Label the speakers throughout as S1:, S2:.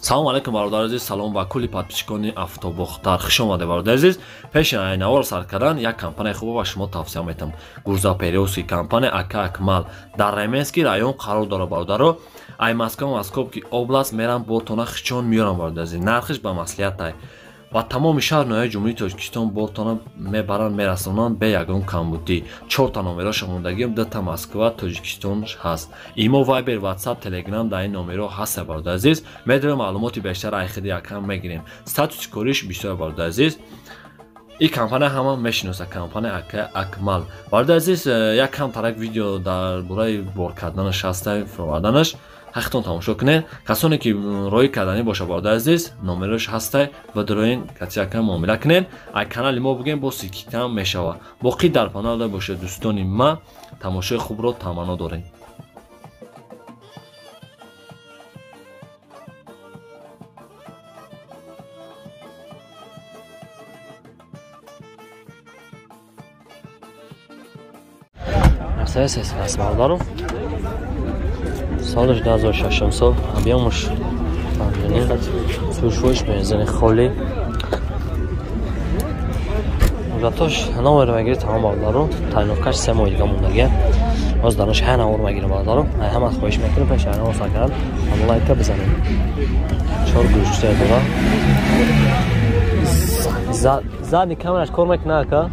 S1: Салом алейкум бародари азиз, салом ба кулли подписчикони Автобохтар. Хуш омадед бародари азиз. Пеши навор сар кардан як компанияи хуб ба шумо тавсия метам. Грузоперевозки компания АК Акмал дар Ременский район қарор дорад бародаро. Ай Москва, Московский область мерам бортона хичон меёрам бародари азиз. Нархиш ба маслиҳат ва тамоми шаҳр ноҳияи Ҷумҳурии Тоҷикистон бортона мебаранд, мерасонанд бе ягон камбудӣ. Чорта номероша мондагиам, дута Москва, Тоҷикистон ҳаст. Имо, Вайбер, Ватсап, Телеграм дар ин номеро ҳаст бародари азиз. Медорем маълумоти бештар айхиди якам мегирем. Статуси кориш бисёр бародари азиз. Ин компания ҳама мешиноса, компания АК Акмал. Бародари азиз, як кам тарак видео дар бораи бор карданаш ҳаста, фуроварданаш. Ҳақтон тамошо кунед. Касоне ки роӣ карданӣ боша бародари азиз, номерош ҳастай ва дароин катияка муомила кунед. Ай канали мо бигем бо сикитам мешава. Боқӣ дар паноҳ бошед дӯстони ма, тамошои хубро таманно дорем.
S2: Мерседес S бародаро. Солаш 2006 сол, объемаш сушвоиш бензини холӣ. Ҳуҷҷатош номер мегирид тамом бародаро. Тайновкаш 3 моҳ дига мондагия. Боз дарош ҳар навор мегирам бародаро. Ҳама хоҳиш мекунам пеш ҳар навор сар кардан ҳама лайка бизанед. Чор гӯшча дора. Задни камераш кор мекунад ака?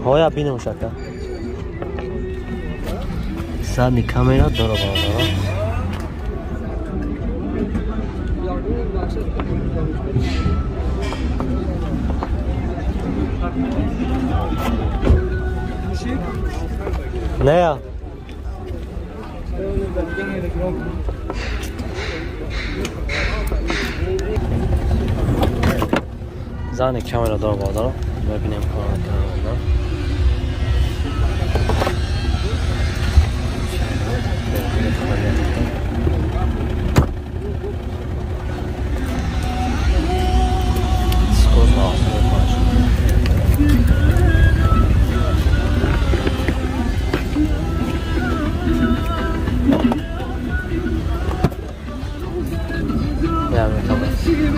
S2: Ҳоя бинем шака. Задни камера дора бародаро. Не. Задни камера дора бародаро. Бибинем кор мекунад.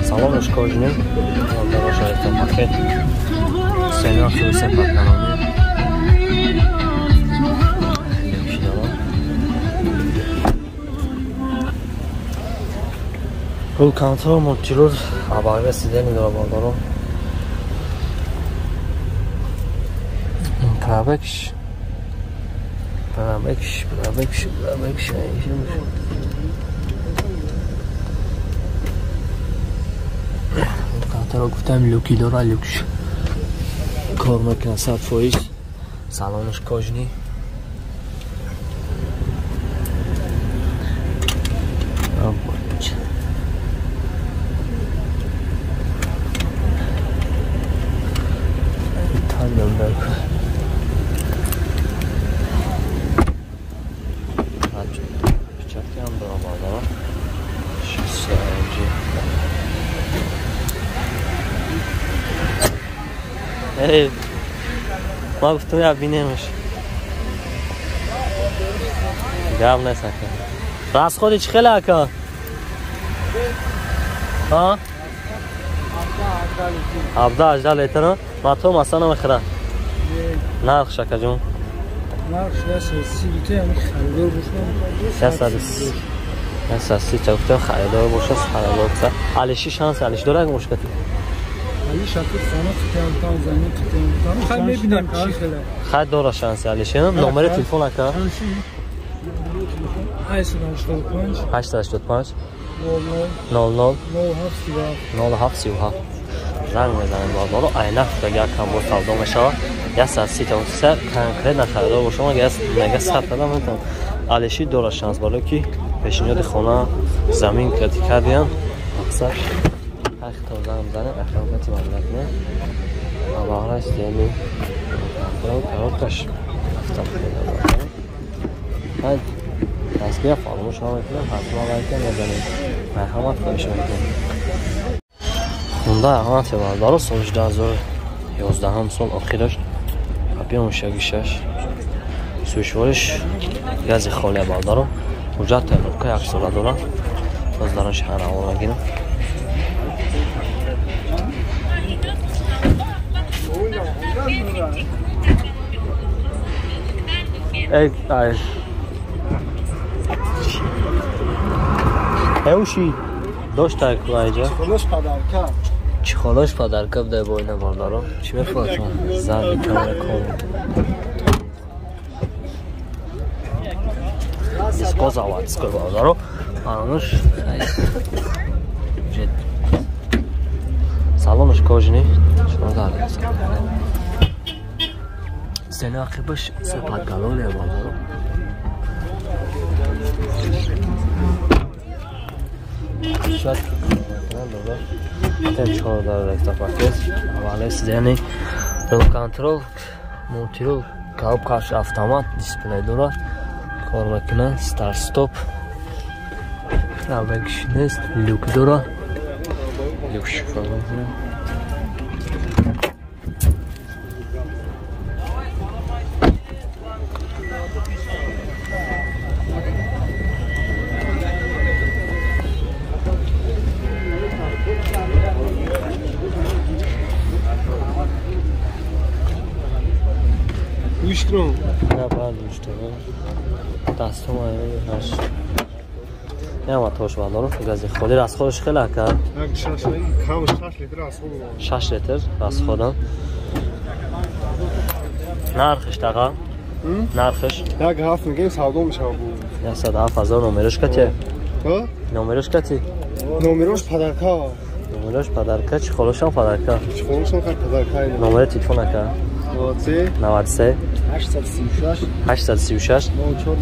S2: Салонаш кожаный, дорожа это пакет. Сена хуса пакет. Рул контрол мультирул абарга сидени дора бародаро. Правекш. Правекш, правекш, правекш. Контрол гуфтам люки дора, люкш. Кор мекунад 100%. Салонаш кожаный. Ма гуфтам я бинемаш. Гап нест ака. Расходи чӣ хеле ака? Ҳа? 17-18 литр. Мотор масалан намехӯрад. Нархш ака ҷон?
S3: Нархш 130 литр, яъне харидор бошад.
S2: 130 та гуфтам харидор бошад, харидор бошад. Алиши шанс алиш дорад мушкати? Хай дора шанси алиши. Номери телефон ака? 885 00 0737. Занг мезанем бародаро. Айна худаги акам бо савдо мешавад. 130 та 3 конкретно харидор бошам, мега сад кардам метавонам. Алиши дора шанс барои ки пешниҳоди хона замин кати кардиям. Мақсад ҳақто занг мезанем, ахлоқати мамлакат не. Аввалаш земи коробкаш автомобил. Дастгиря фаромӯш намекунем, ҳатман лайка мезанем. Марҳамат хоҳиш мекунем. Хунда Аванте бародаро соли 2011 сол охираш объемаш 1.6 Сӯшвориш гази холия бародаро. Ҳуҷҷат тайёрка як сола дорад. Боз дарон шаҳр аввал мегирам. Эй, ай. Эуши дошта куайҷа.
S3: Чхолош падарка.
S2: Чхолош падарка бдай бо ина бародаро. Чӣ мефурад? Зар камера ком. Диско заводской бародаро. Анош салонаш кожаный. Чуно дар. Сена ақибаш сепадгалоне бародаро. Шояд тем чор дар электропакет. Аввале сидени контрол, мультирул, коробкаш автомат, дисплей дорад. Кор мекунад, старт стоп. Аввалиш нест, люк дорад. Люк шикор мекунад.
S3: Гӯш кун.
S2: На баъд гӯш кун. Дастум ҳаш. Яма тош валоро гази холи расходаш хеле ака.
S3: Кам 6 литр расход.
S2: 6 литр расходам. Нархш таға? Нархш?
S3: Як ҳафт мегем савдо мешавад бу.
S2: 107 000 номераш кати?
S3: Ҳа?
S2: Номераш кати?
S3: Номераш падарка.
S2: Номераш падарка, чӣ холошам падарка?
S3: Чӣ холошам падарка.
S2: Номери телефон ака?
S3: 93
S2: 93
S3: 836
S2: 836
S3: 04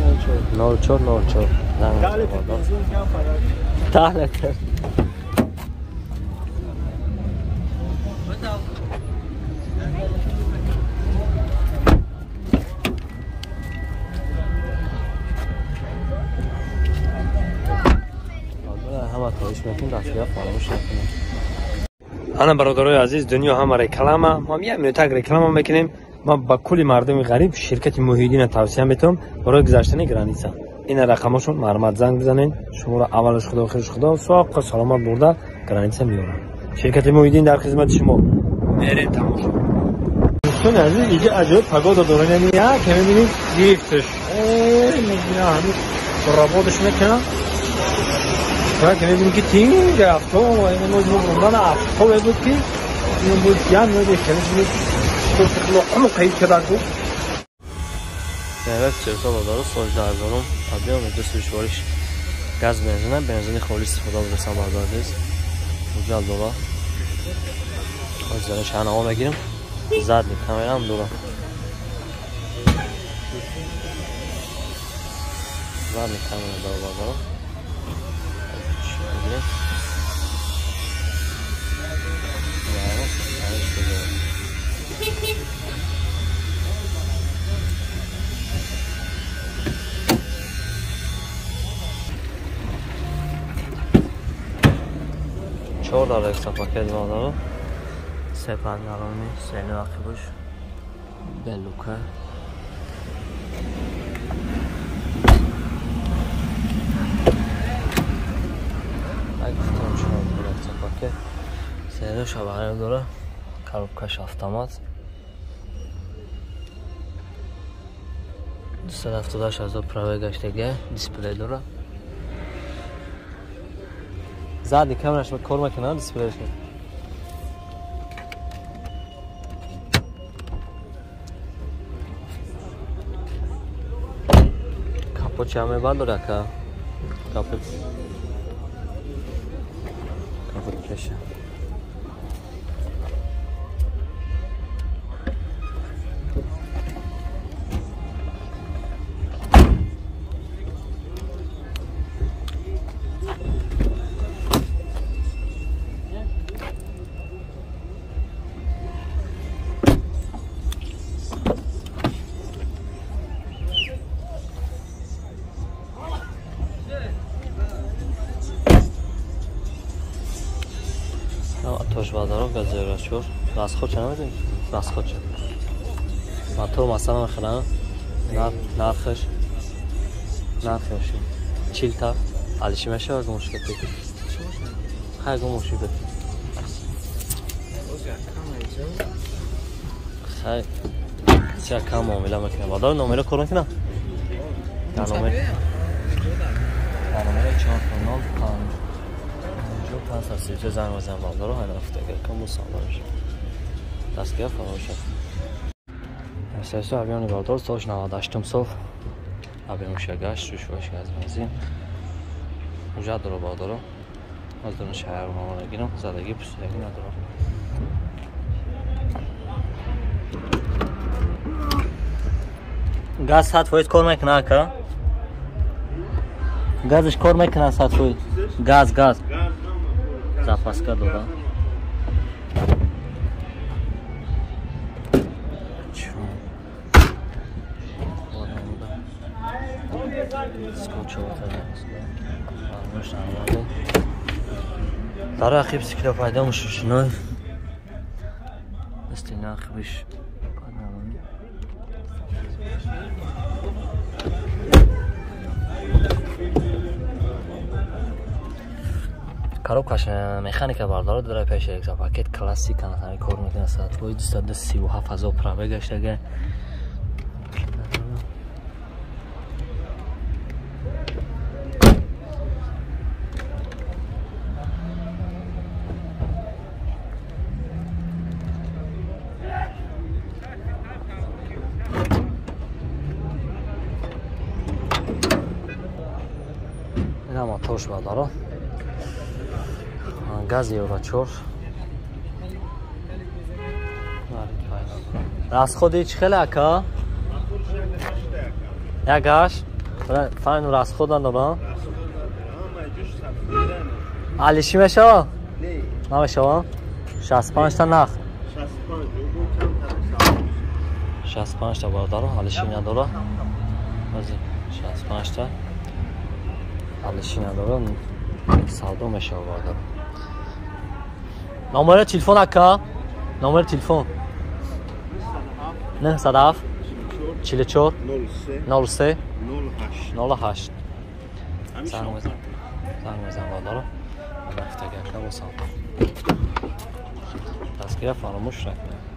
S2: 04 04. 10 литр. Ҳама тоиш мекунем, дастгоҳ фаромӯш накунем.
S4: Ана бародарои азиз, дунё ҳама реклама. Мо як минутак реклама мекунем. Ма ба кулли мардуми ғариб ширкати Муҳиддина тавсия метавам барои гузаштани граница. Ина рақамошон марҳамат занг бизанед. Шуморо аввалаш худо, охираш худо соқ саломат бурда граница меорад. Ширкати Муҳиддин дар хизмати шумо. Мерем тамошо. Дӯстони азиз, иҷа аҷоиб погода дорем. Яъне як мебинед гирифташ. Мегира ҳамин работаш мекунад. Як мебинем ки тинг авто, ин мо бурдан авто буд ки ин буд ян мебинем хеле
S2: BMW 43 бародаро соли 2000 объем 240 газ бензина, бензини холис истифода бурдасан бародари азиз. Ҳуҷҷат дора. Ҳозир шаҳнаво мегирем. Задний камера ҳам дора. Задний камера дора бародаро. Мегирем. Чор дар электропакет бародаро. Се пангалони, сени ақибуш. Белука. Ай гуфтам чор дар электропакет. Сени шабаҳаё дора. Коробкаш автомат. 278 000 праве гаштага, дисплей дора. Задний камераш кор мекунад, дисплеяш. Капот ча мебандор ака? Капот. Капот пеша. Тош бадаров газера чор. Расход ча намедонӣ? Расход ча? Мотор масалан мехӯрам. Нархаш? Нархаш. 40 та. Алиши мешава гумшкати. Хай гумшкати. Хай. Ся кам муомила мекунем. Бадар номера кор мекунам? Дар номер. Дар номер 405 533 занг бизан бадару ҳай нафтага кам савдо мешава. Дастгоҳ фаромӯш. Сесо авиони бардор солш 98 сол. Абемуша гашт шуш ваш газ бензин. Уҷа дора бардоро. Аз дона шаҳр мамона гирам, задаги пусидаги надорам. Газ 100% кор мекунад ака? Газш кор мекунад 100%. Газ. Запаска дора. Дар ақиб сикло пайдо мешушиной. Дасти нақибиш коробкаш механика бардора дора пеш як пакет классика на кор мекунад саатҳои 237 ҳазор пробег гаштага. Ина моторш бардора. Газ Евро 4. Расходи чӣ хеле ака? Як гаш? Файн расход надорам. Алиши мешава? Намешава? 65 та нах. 65 та бардора, алиши надора. 65 та. Алиши надора. Савдо мешава бардора. Номер телефон ака? Номер телефон 907 44 03 08. Занг мезанам бардора. Нафтага ака бо савдо. Дастгира фаромӯш накунед.